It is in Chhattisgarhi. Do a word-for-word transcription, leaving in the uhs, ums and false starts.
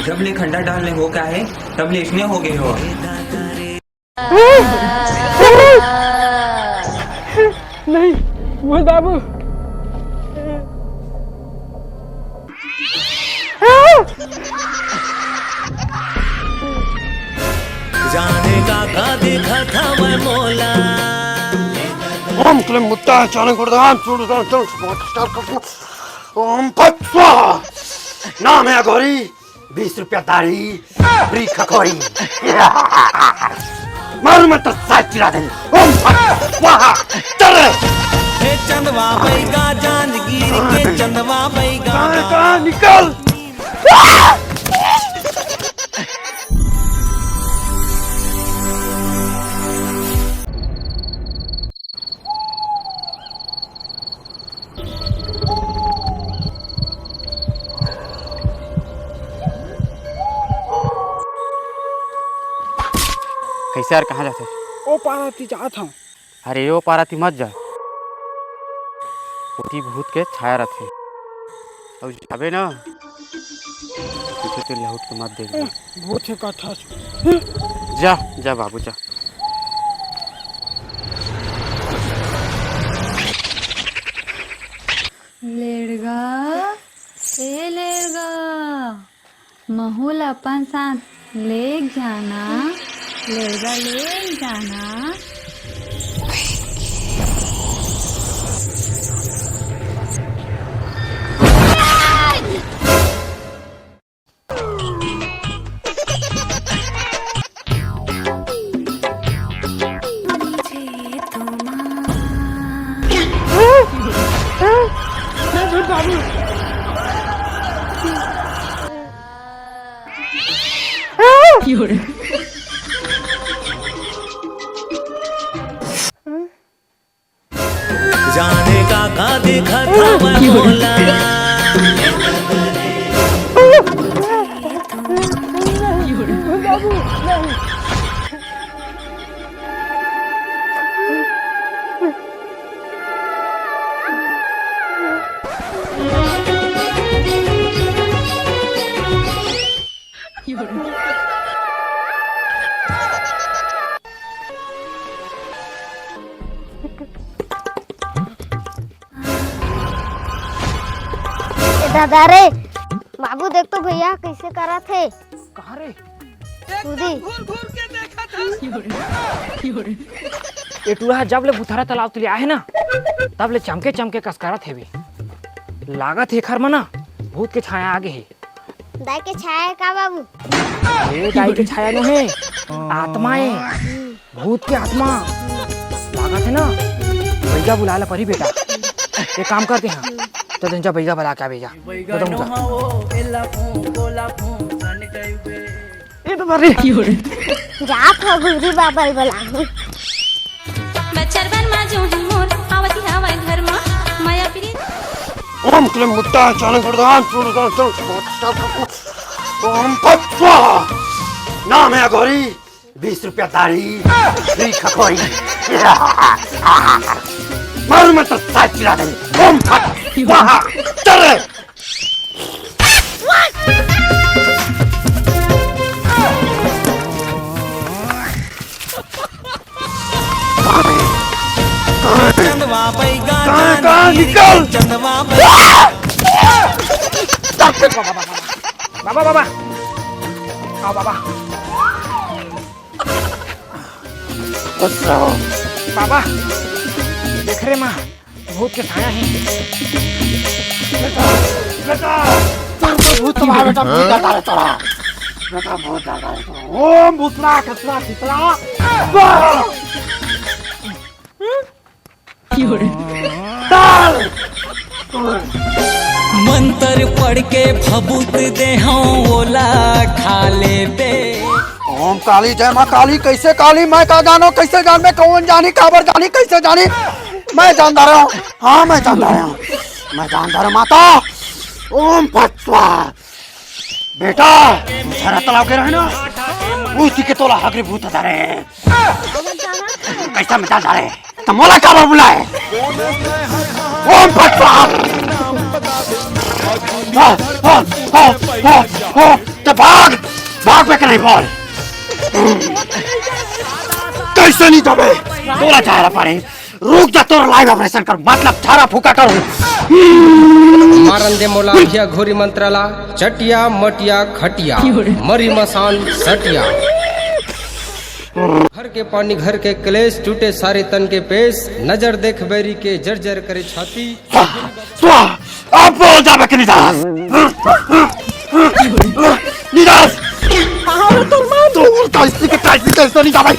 जब ले खंडा डालने हो का है, तब ले इसने हो गए हो। नहीं, मोर बाबू। जाने का का दिखत हवय मोला। ओम क्लीं मुत्ता चारण गुणदान सूर्यदान चंद्र ओम फट स्वाहा। नाम है अघोरी, बीस रुपया दाढ़ी, फ्री खखोरी। मारू मंत्र साथ चिरा दे। ओम फट स्वाहा। चल रे। हे चंदवा बैगा जांजगीर के चंदवा बैगा। कहाँ, कहाँ निकल? कइसे यार, कहाँ जाथे? ओ पारा ती जात हंव। अरे, ओ पारा ती मत जा, ओती भूत के छाया रथे। अउ जाबे ना, पीछे तो लहुट के मत देख। भूत हे कथस। जा, जा बाबू, जा। लेड़गा, ए लेड़गा, महू ल अपन साथ लेग जाना, लेड़गा लेग जाना। जाने का का दिखत हवय मोला। ए दादा रे, बाबू देख तो भैया कइसे करत हे। कहाँ रे? कूदी। ए टूरा ह जब ले बुथरा तालाब तले आहे ना, तब ले चमके चमके कस करत हेवे। लागत हे एखर म ना भूत के छाया आगे हे। दाई के छाया हे का बाबू? ए, दाई के छाया नो हे, आत्मा हे, भूत के आत्मा। लागत हे ना, बइगा बुलाय ला परी बेटा। एक काम करते हैं, तो दिन जा बइगा बुला के आ बइगा। बताऊं जा। ए तो मर रे। जात हो गुरुजी बाबा ल बुलाहूं। बछर भर मा जो ही मोर आवती हवय घर मा, मया प्रीत। ओम क्लीं मुत्ता चालन गुणदान सूर्यदान चंद्र ओम फट स्वाहा। नाम है अघोरी, बीस रुपया दाढ़ी, फ्री खखोरी। मारू मंत्र साथ चिरा दे। ओम फट स्वाहा। चल रे। चंदवा बैगा कहाँ, कहाँ निकल? चंदवा बैगा। बाबा, बाबा, बाबा, बाबा, बाबा, आओ बाबा। बाबा, देख रे माँ, भूत के छाया हे। बेटा, बेटा, तोर को भूत तो भाई बेटा, भूत डरता है तोरा। बेटा, भूत डरता है तोरा। ओम भूतला खसला खिसला। वाह! डाल! मंत्र पढ़ के भभूत दे हूँ, ओला खा ले बे। ओम काली, जय माँ काली। कैसे काली? मैं का जानो, कैसे जानबे? कौन जानी, काबर जानी, कैसे जानी? मैं जानदार हूँ। हाँ, मैं जानदार हूँ। मैं जानदार हूँ, माता। ओम फट स्वाहा। बेटा, झरा तालाब के रहे ना, उसी के तोला हगरी भूत धरे। कैसा मैं जानदार है? त मोला काबर बुलाए? ओम फट स्वाहा। हाँ, हाँ, हाँ, हाँ, हाँ, तो भाग, भाग बे कि नहीं बोल। कैसे नहीं जाबे? तोला झारा पड़े। रुक जा, तोर लाइव ऑपरेशन कर, मतलब झारा फूका कर। मारन दे मोला भिया घोरी मंत्राला, चटिया मटिया खटिया, मरी मसान सटिया। घर के पानी घर के कलेश, टूटे सारे तन के पेश, नजर देख बैरी के जर जर करे छाती। स्वाहा, स्वाहा, अब बोल जाबे कि निदास। निदास। तोर का स्त्री के टाइप में कैसे नहीं जाबे?